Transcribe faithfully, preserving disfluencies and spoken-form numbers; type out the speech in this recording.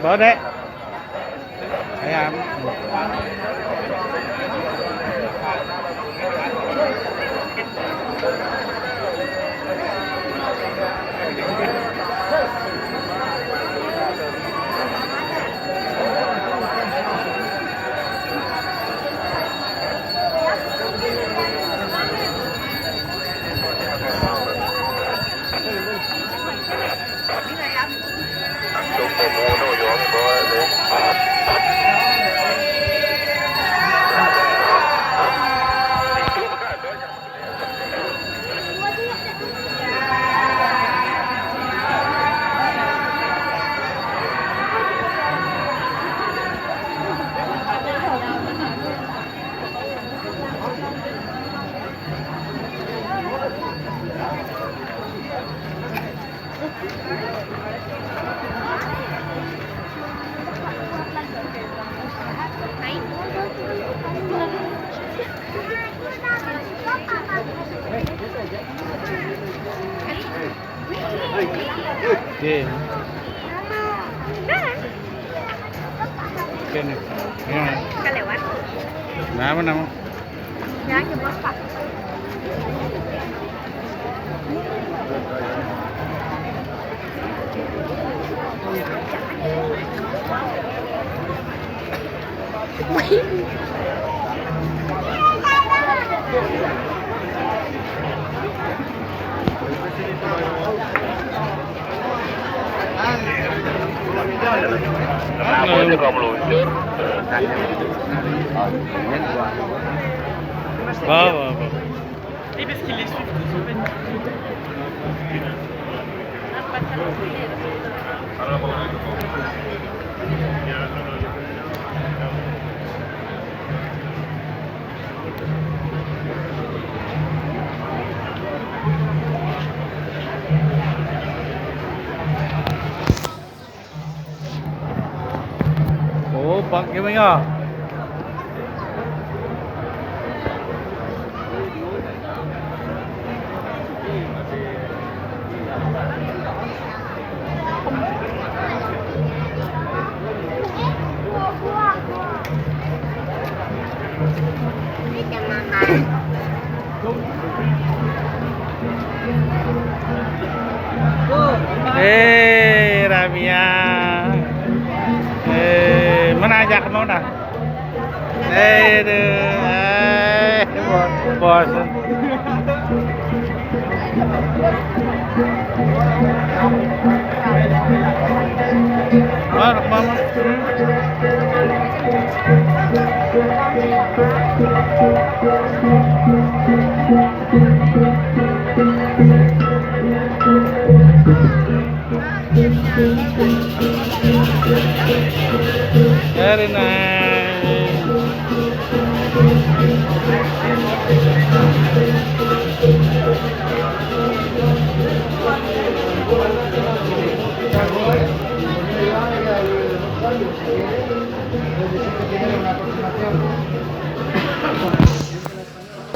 Có đấy. Đấy à. Oke. Oke nih. Ya. Kenapa nama? Ya, coba, Pak. Kenapa itu kamu meluncur? Wah, wah, wah. Ủa, bật vậy mày à? Eh, Ramia. Eh, mana ajak mau dah? Eh, deh. Eh, bos. Mana, mana? Very nice.